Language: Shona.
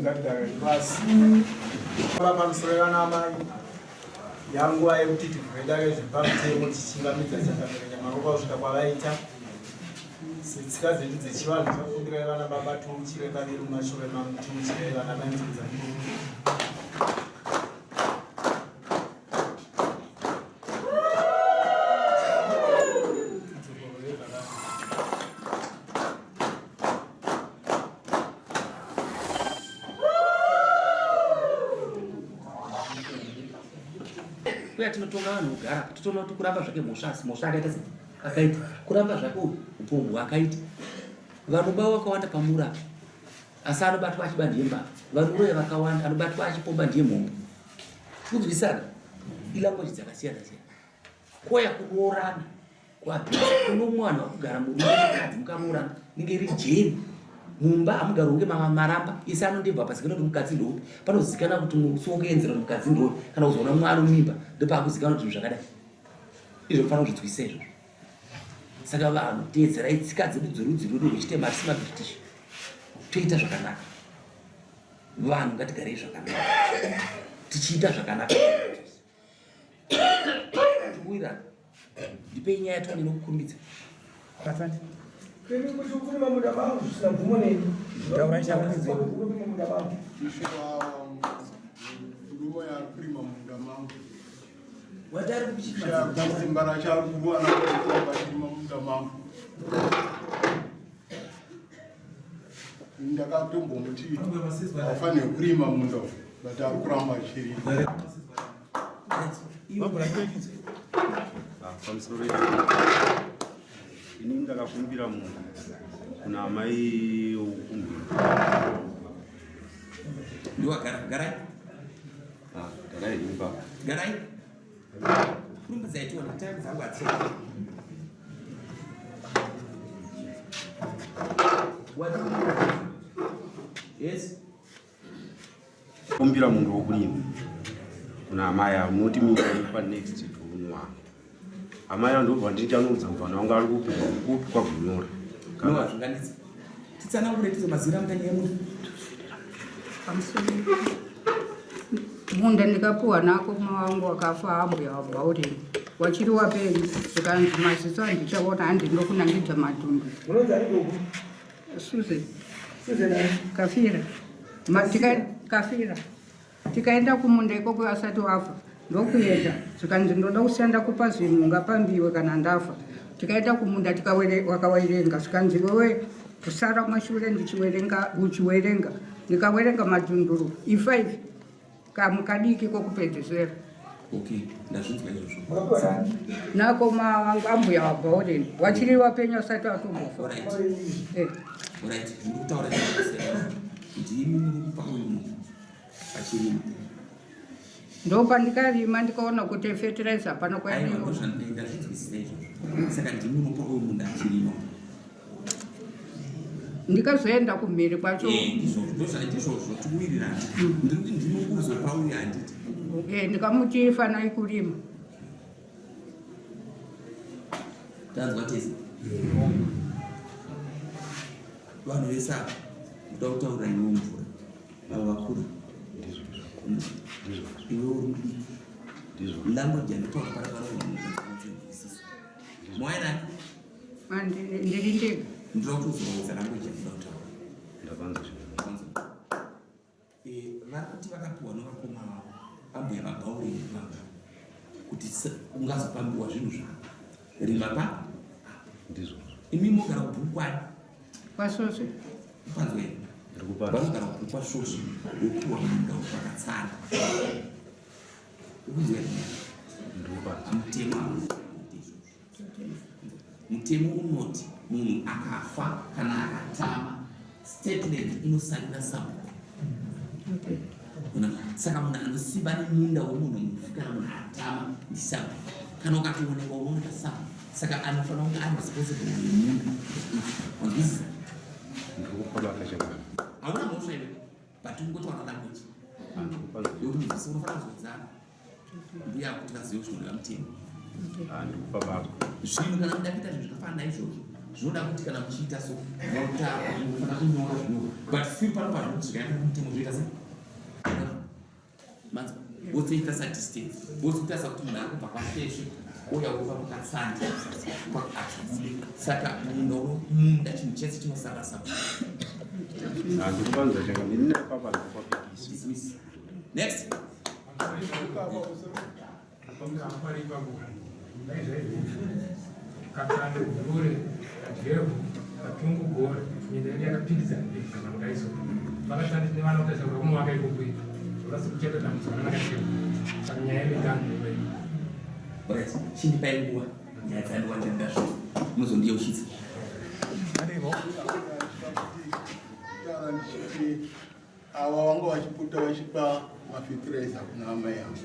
ngatigare pasi. Pamusoro vana amai yanguva yekuti tivhure dare zvepamutemo tichingamidza chakamira nyamaropa kusvika kwavaita setsika dzedu dzechivanhu takumbirai vana baba tiuchire paviri mumashure mangu tiuchirei vana mai mutudza Kuya tinotonga vanhu kugara totoona kuti kuramba zvake mhosva asi mhosva akaita sei akaita kuramba zvake upombwe hwakaita vanoba wakawanda pamura asi anobatwa achiba ndiye mbavha vanoroya vakawanda anobatwa achipomba ndiye mhombo kunzwisana ilanguage dzakasiyana siyana koya kuroorana kuno mwana wakugara murume mukadzi mukaroorana inenge iri jeri mumba hamugari hunge maramba isi anondibva pasi kana kuti mukadzi ndoupi panozikanwa kuti musi wokuenzera kuti mukadzi ndoupi kana kuzoona mwana mimba ndopaakuzikanwa kuti zvinhu zvakadai izvo kufanira kuzvinzwisisa izvozvo saka vanhu teedzerai tsika dzedu dzerudzi rwedu rwechitema hatisi mabritish toita zvakanaka vanhu ngatigarei zvakanaka tichiita zvakanaka Tikuwirana. Ndipei nyaya tione nokukurumidza. Asante. Kwenu kuti ukurima munda mangu zvisina mvumo neni. Taura chakudzi. Ukurima munda mangu. Murume ari kurima munda mangu. Watari kuchifadza. Simba racho ari kuwana kuti achirima munda mangu. Ndakatombomuti haufanirwi kurima munda uyu but ari kuramba achirima. Pamusoro ini ndakakumbira munhu kuna amai wokukumbira. Ndiwagara garai. Ah, garai imba. Garai. Kurumbidzai tione time dzangu hadzisati. What? Yes. Kumbira munhu wokurima kuna amai avo munoti minda ipa next to unwa. Amai avo ndobva ndichanudza kuti vana vangu ari kupi kupi kwagunyora. No, zvinganetsa. Titsanangure tizo mazira mutanyaya munhu. Pamusoro. Munda ndikapuwa nako mawangu wakafa ambuya wabhaureni wachiri wapenyu zvikanzi maziso handichaona handinokunangidza matundu. Munonzi ani gogo? Susan. Susan ani? Kafira. Matika kafira. Tikaenda kumunda ikoko asati wafa. Ndokuenda zvikanzi ndoda kushanda kupa zvinhu ngapambiwe kana ndafa. Tikaenda kumunda tikawere wakawerenga zvikanzi wewe kusara kumashure ndichiwerenga uchiwerenga ndikawerenga madhunduru i5 Kamu kadiki kokupedzesera. Okay, ndazvinzwa izvozvo. Nako ma ambuya wabva odini. Wachiri wapenyu asati atombofa. Alright. Eh. Alright, ndiri kutaura zvakasiyana. Ndimi muri kupa uyu munhu achirima. Ndopandikarima ndikaona kuti fertilizer hapana Aiwa, kwaindiwa. ndozvandazvinzwisisa izvozvo. Saka ndimi munopa uyu munhu achirima. Ndikazoenda kumhiri kwacho. Eh, ndizvozvo, ndizvozvo tikuwirirana. Ndiri kuti ndimi kuzopa uyu handiti. Eh, ndikamuti fanai kurima. Tanzwa tese. Vanhu vese ava ndoda kutaurira iwe mvura. Ava vakura. Iwe uri mudiki. Language yanditaura pana vanonzwisisa. Moenani? Ndiri ndega. Ndinoda kuzorodza language yandinoda kutaura. Ndapanzwa zvinhu. Eh, vari kuti vakapiwa nevakoma vavo ambuya vabhaureni vanga kuti ungazopambiwa zvinhu zvako rima pa ndizvo imi mogara kubhuku kwani kwasvosve panzwa here vanogara kubhuku kwasvosve wopiwa munda wakatsana ukunzwa here mutemo Mutemo unoti munhu akafa kana akatama statement inosanira sabhuku. Saka munhu anosimba nemunda wemunhu mufi kana munhu atama ndisabhuku. Kana ukatoonekwa unooneka sabhuku. Saka anofanira kunge ari responsible yemunda. Wanzwisisa? Hauna mhosva iwe but ungotaura language. Yokuti munzwisise unofanira kuzodzana. Mbuya kuti vazive zvinodiwa mutemo. Zvinhu kana muda kuita zvinhu zvakafanana naizvozvo. Zvinoda kuti kana muchiita so motara munofanira kunyora zvinyorwa but still pano pazvinoti zvikaenda kumutemo zvoita sei? Manzwa? Wotoita sadistance wotoita sakuti munhu ari kubva kwatesve ouya wova pakatsanja achibude saka munda munda chinhu chese chinosara sa Handikuvanza changamire ini papa ndikupapikisa. Next. Katsande gore kadyevhu katungu gore minda yedu yakapindidzana pindidzana kudai so vakatsande tine vana kutarisa kuda kunovaka ikoko iko zvakasi kucheta dambudziko rana kadyevhu saka nyaya yemiganhu iyoyo. Alright, chindipai nguva nyaya dzandiwandira ndazvo munozondiyeuchidza. Taura ndichiti ava vanga vachipota vachipa mafetiraiza kuna amai avo.